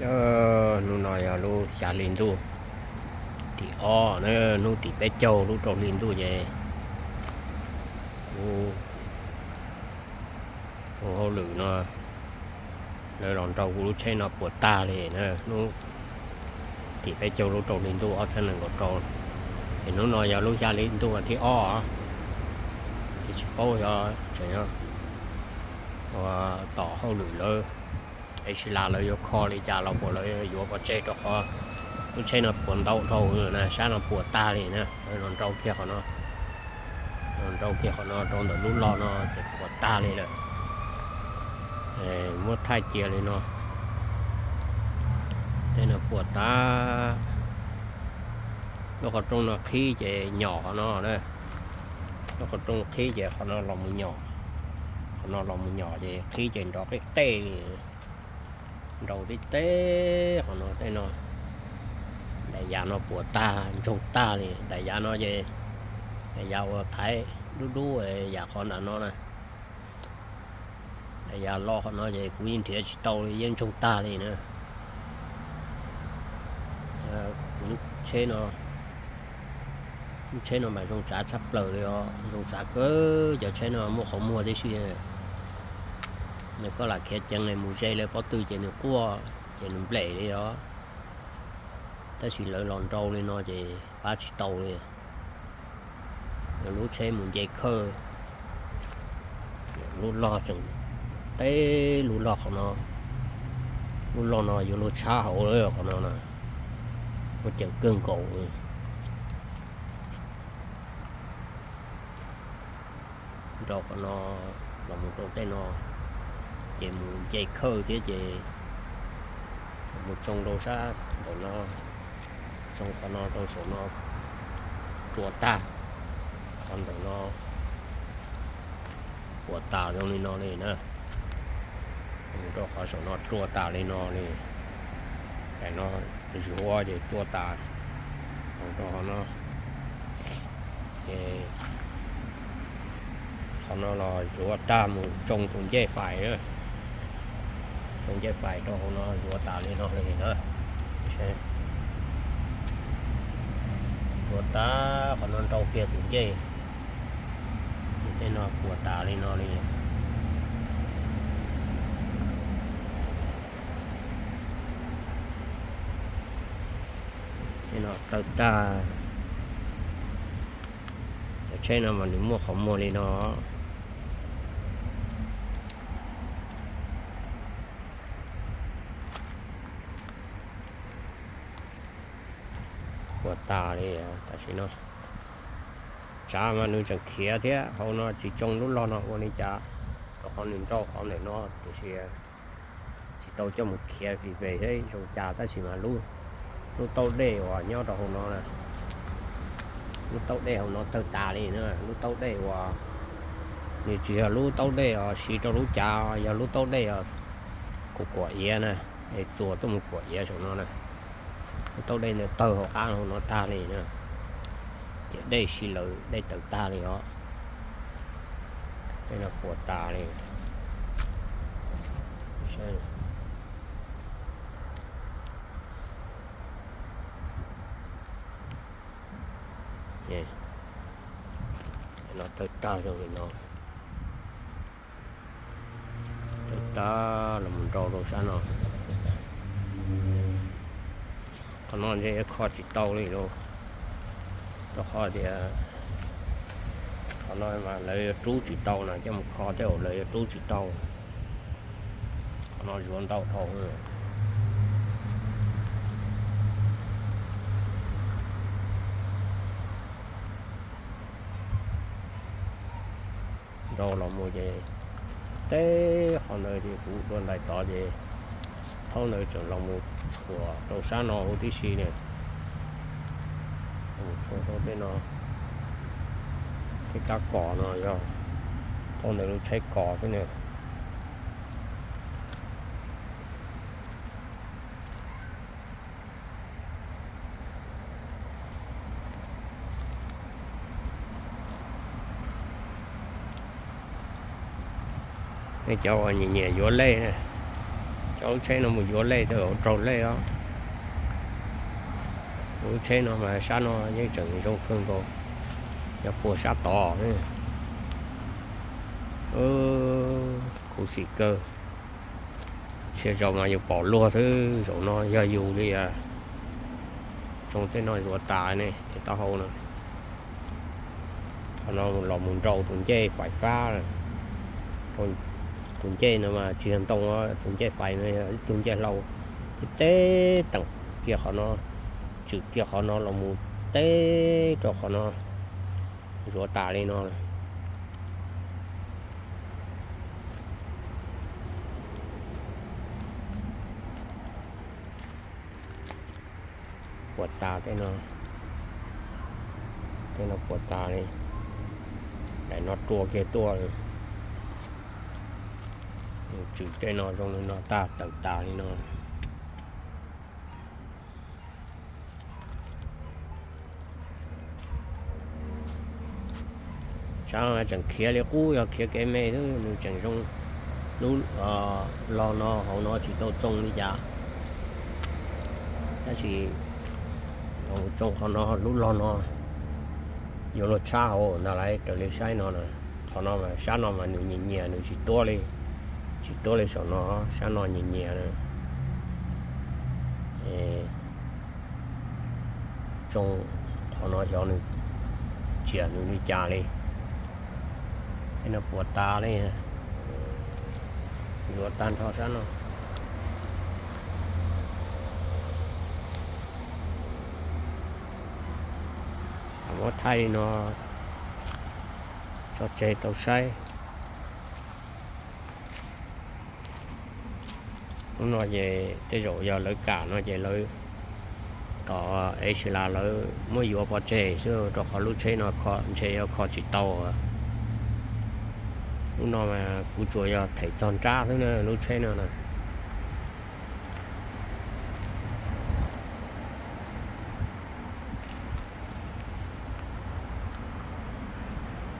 Hnub no yog lub xya hli ntuj tim ob na, hnub tim peb caug lub rau hli ntuj ces kuv ua hauj lwm no, lawv los nrau kuv lub tsheb no puas tag li na, hnub tim peb caug lub rau hli ntuj ob txhiab nees nkaum rau. Es hnub no yog lub xya hli ntuj thib ob, es tsis paub xyov tseem ua tom hauj lwm lawv es sis las lawv yuav kho li cas los puas lawv yuav pov tseg rau qhov lub tsheb no puas ntau dhau na, sab no puas tag li na, lawv los nrau kiag qhov no, los nrau kiag qhov no rau ntawm lub log no ces puas tag li lawm. Muab thaij cia li no, tej no puas tag. Lub qhov rooj no qhib ces nyom qhov no na, lub qhov rooj qhib ces qhov no los mus nyom, qhov no los mus nyom ces qhib ces nrov qij qej li, nrau tib teb qhov no tej no. Daim yav no puas tag ntsoog tag li, daim yav no ces daim yav uas thaiv dub dub yam qhov nram no na, daim yav lo qhov no ces kuv yeej nrhiav tsis tau li, yeej ntsoog tag li na. Kuv lub tsheb no, lub tsheb no mas zoo tsav tshaj plaws li os, zoo tsav kawg, cov tsheb no muaj qhov muag tib si. Nws koj lam khiav ceev mus ze lawv pob tw ces nws quaj ces nws nplem li os. Tab sis lawv los nrau li no ces pab tsis tau li. Lub tsheb mus nce khawj, lub log tseem teb, lub log qhov no, lub log no yuav luag tshab hauv lawm qhov no na, muaj ceem kawg nkaus. Nrau qhov no los mus rau tej no, ces mus nce khawj thiab ces mus tsoo rau sab ntawm no, tsoo qhov no rau saum no rua tag, qhov ntawm no puas tas zoo li no li na. Mus rau qhov saum no rua tas li no li. Tam no zuav ces rua tas, mus rau qhov no ces qhov no los zuav tag mus tsoo tus ncej fais na, tus ncej fais rau hauv no zuav tas li no li na. Zuav tag qhov no nrau kiag tus ncej, ces tej no puas tas li no li. Tej no tawg tag, cov tsheb no mas nws muaj qhov muag li no. Puas tas li tam sim no. Tsav mas nws tseem khiav thiab, hauv no tsis tsoo lub log no ua li cas, rau qhov nws nrau qhov ntawm no tiam sis tsis tau coj mus khiav vim pem seb zoo cas, tab sis mas lub taub dej uas nyob rau hauv no na, lub taub dej hauv no tawg tas li na. Lub taub dej uas, nws tsis yog lub taub dej uas siv rau lub cav, yog lub taub dej uas kuam kuam iav na, es txuas tuaj mus kuam iav saum no na. Lub taub dej ntawd tawg hauv qab hauv no tag li na, ces dej sib laws dej tawg tag li os. Tej no puas tas li. No tawg tag zoo li no, tawg tag los mus nrau rau sab no. Qhov no ntshe yuav kho tsis tau li lauj, rau qhov tias qhov no mas lawv yuav rub tsis tau na, coj mus kho tej zaum lawv yuav rub tsis tau. Qhov no zuav ntau dhau. Nrau los mus ces teb qhov ntawd ces kuv dua ntais tod ces thaub ntawd tseem los mus txhuam rau sab no huv tib si ne. Mus txhuam rau tej no, tej kab kos no yog thaub ntawd lub tsheb kos xwb ne. Nej cov uas nyiam nyiam yuav lej, Coj lub tsheb no mus yuav lej tau raug lej os. Lub tsheb no mas sab no yeej tseem zoo kawg nkaus, yog puag sab tod. Khuv xim kawg. Txhia zaus mas yus pom luag xwb, zaum no yog yus li. Tsoo tej no zuav tas ne, tej taub hau no. Qhov no los mus nrau tus ncej fais fab. Tus ncej no mas tsis yog ntoo, tus ncej fais no yog ib tug ncej hlau, teb teem kiag qhov no, tswm kiag qhov no los mus teb rau qhov no, zuav tas li no. Puas tas tej no, tej no puas tas li. Daim no rua kiag tuaj li. Tswm tej no zoo li no tag tawm tas li no. Sab tseem khiav li qub, yog khiav kev me xwb nws tseem zoo. Lub log no hauv no tsis tau tsoo li cas, tab sis tsoo qhov no lub log no yuav luag tshab hauv ntag lauj. Raws li saib no, qhov no sab no mas nws nyias nyias nws tsis tuab li, tsis tuab li saum no, sab no nyias nyias. Tsoo qhov no xyov nws tsiam nws li cas li. Tej no puas tas li, yuav tag nrho sab no. Muab thaij li no tso tseg tau saib. Lub no ces tej zaum yog lawv kam no ces lawv tom ev si las lawv muab yuav pov tseg xwb rau qhov lub tsheb no ntshe yuav kho tsis tau. Lub no mas kuv tsuas yog them txog nrab xwb na, lub tsheb no na.